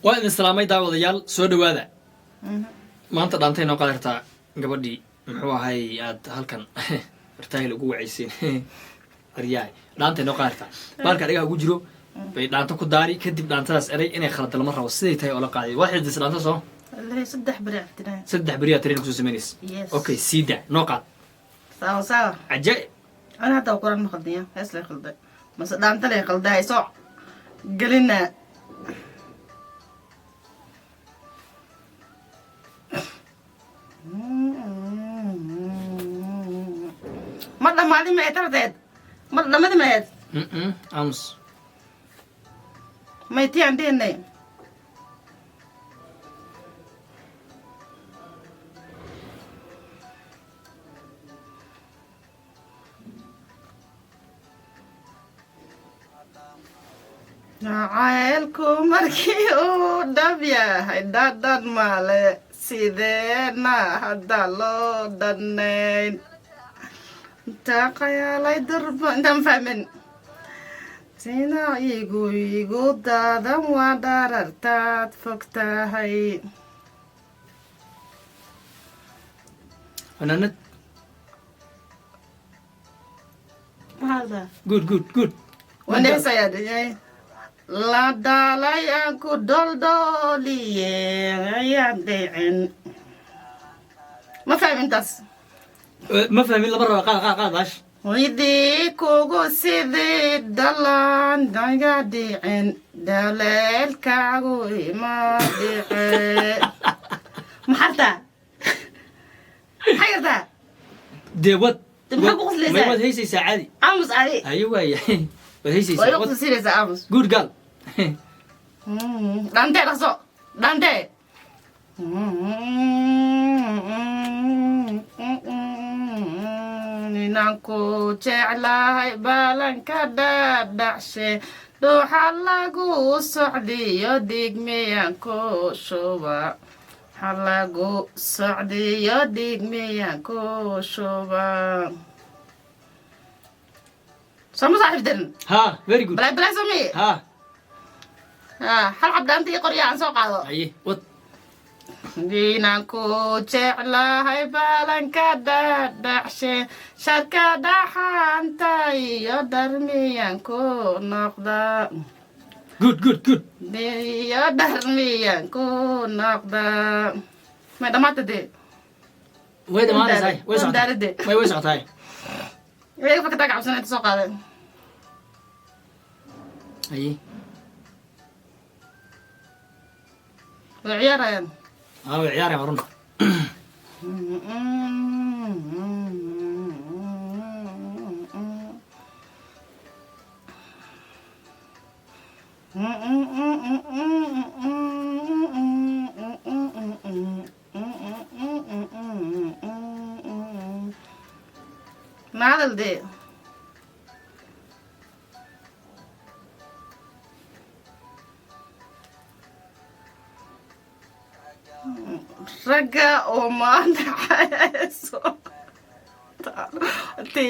Waa idin salaamay, daawadayaal, soo dhawaada. Maanta dhaantay noo qadartaa gabadhii muxuu ahay aad halkan fartaagil ugu wacayseen. Aryahay, dhaantay noo qadartaa. Baalka dhagaha ugu jiro bay dhaanto ku daari. Kadib dhaantadaas eray inay khalada lama rabo, siday tahay oo la qaaday. Waa xifdisa dhaanta soo? Wallahi 3 beri cabdinaa. 3 beriyaa train kusoo samaynaysa? Yes. Okay, siida noo qaad. Sawa sawa. Cajaa'ib. Ana hadda Quraan ma khaldaya, hees lay khalday mase dhaanta lay khalday soo gelina. Ma dhamaadi ma tarteed, ma dhamadi maheed. Aamus. May tii aan dhihinay. Jacaylku markii uu dhab yahay dhadhan male, sideena hadda loo dhannayn intaa khayaalay durba intaan fahmin sina igu igu daadan waa dharartaad fog tahay. Fanaanad. Maxaa? Good, good, good. Waneesayaa la dhalay aan ku dholdhooliye ayaan dhicin. Ma fahmin taas. Ma fahmin, lama rabo. Qaad, qaad, qaad baash. Widii kugu sidii dhalan naga dhicin dhaleelkaagu ima dhice. Maxartaa, maxay gartaa? Dee wad. Dee maxaa ku qoslaysaa? May, waad haysaysaa caadi. Aamus adi. Haye, waaya, waad waa haysaysaa. iga Wad. Qoslaysiinaysaa, aamus. Good girl. Dhantee dhaqso dhantee. Inaan ku jeclahay balanka dhadhacshe, dhuuxa lagu socdiyo dhigmiyaan ku shuba, waxa lagu socdiyo dhigmiyaan ku shuba. Sama saaxiibtan. Ha, very good. Balay balay sami. Ha. Hal xab dhaanta ii qorya aan soo qaado. Haye, wad. Inaan ku jeclahay balanka dhadhacshe, sharka dhaxanta iyo dharmiyan ku noqda. Good, good, good. Iyo dharmiyan ku noqda. May dhamaata dee. Way dhamaanaysaa, way socotaa. Daarade. May, way socotaa. Iyaga fakataa cabsana inta soo qaaday. Haye. Way ciyaarayaan. Ha, way ciyaarayaan, waa run. Mahadal dee. Ragga oo maandhaxayso ti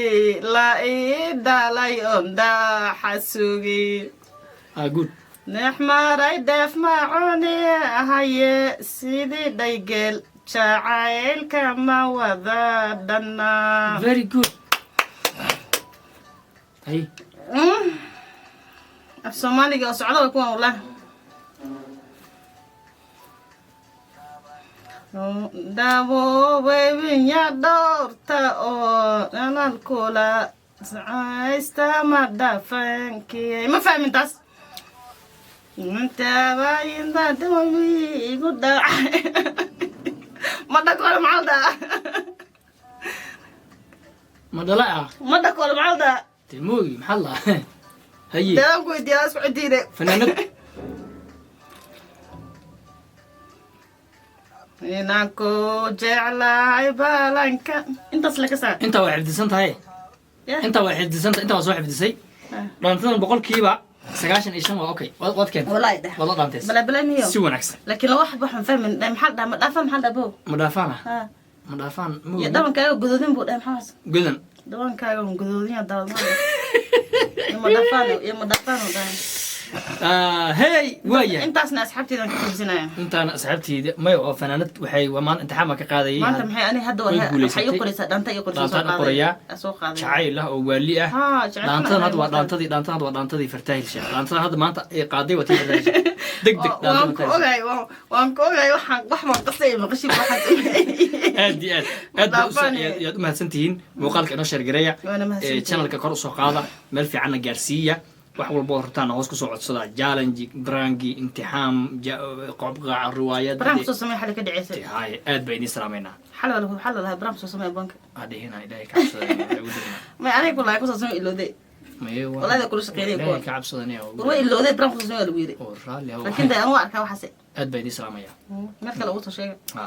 la ii dhalay oon dhaaxa sugi. Ah, good. Neexmaray dheef macuni haye sidii dhaygeel jacaylka ma wada dhanna. Very good, haye. Af Soomaaliga oo socda way kuwan wallah. Dawo webinya dhowrta oo nalalkula haysta ma dhafankiyay. Ma fahmin taas. Igu dhacay ma dhakole macalda. Ma dhala ah? Ma dhakole macalda. Dee moogi, maxaa la haye? Deedan ku weydiiyaa isku cidiide. Fanaanad. Inaan ku jeclahay balanka intaas laga saa. Intaa waa xifdisan tahay. Yeah. Intaa waa xifdisan tahay, intaa waa soo xifdisay. Dhaantadan 95% waa okay. Waad keentay. Wallahi dheh. Waad la dhaantays. Bala bala miyo. Si wanaagsan. Laakiin laba waxba waxaan fahmin dheh, maxaa dhaha ma dhaafaan, maxaa dhaha bo? Ma dhaafaan ah? Ha. Ma dhaafaan. Iyo Moogi. Dhabankaaga guduudin buu dhahay, maxaa? Godan. Dhabankaaga un guduudin yaa daawad iyo ma dhaafaan, iyo ma dhaafaan uu dhahay. Ah, hey, waayahay. Intaasna asxaabteedan ka fiirsanaya. Intaana asxaabteyda may oo fanaanad waxay waa maanta imtixaan baan ka qaadayay. Maanta maxay ani hadda Way waxay guulaysatay. ii qoraysaa dhaanta, ii qoraysaa. Dhaantaan u qorayaa. Soo qaaday. Jacayl ah oo waali ah. Ha, jacayl. Dhaantadan hadda waa dhaantadii, dhaantadan hadda waa dhaantadii Fartaahil Sheekh. Dhaantadan hadda maanta ay qaaday waa tii Fartaahil Sheekh. Deg deg. Waan Dhaantada ku Fartaahil Sheekh. ogahay, waan ku ogahay. Waxaan wax baan qasay, maqashii waxaan sameeyay. Aad iyo aad aad baa Dhaafaan. yaad u mahadsan tihiin. Muuqaalka inoo share gareeya. Waana mahadsantihiin. Channelka kor usoo qaada, meel fiicanna gaarsiiya. Wax walba oo rabtaan hoos kusoo codsada: challenge, prank-i, imtixaam, qobqaaca, riwaayad. Prank soo samee, xalay ka dhaceysay. Haye, aad baa idiin salaamaynaa. Xalay xalay lahaa prank soo samee banka. Hadhihina, Ilaahay ka cabsada ugu dirina. May aniga ku lahay kusoo samee, ilowday. Maye. Wallahi kula shaqeynaya Ilaahay kuwa. ka cabsadanaya. War way ilowday, prank kusoo samee waa lagu yiri. Oo raalli ah. Laakiin de aan waa arkaa waxaase. Aad baa idiin salaamaya. Meel kale ugu soo sheega. Ah.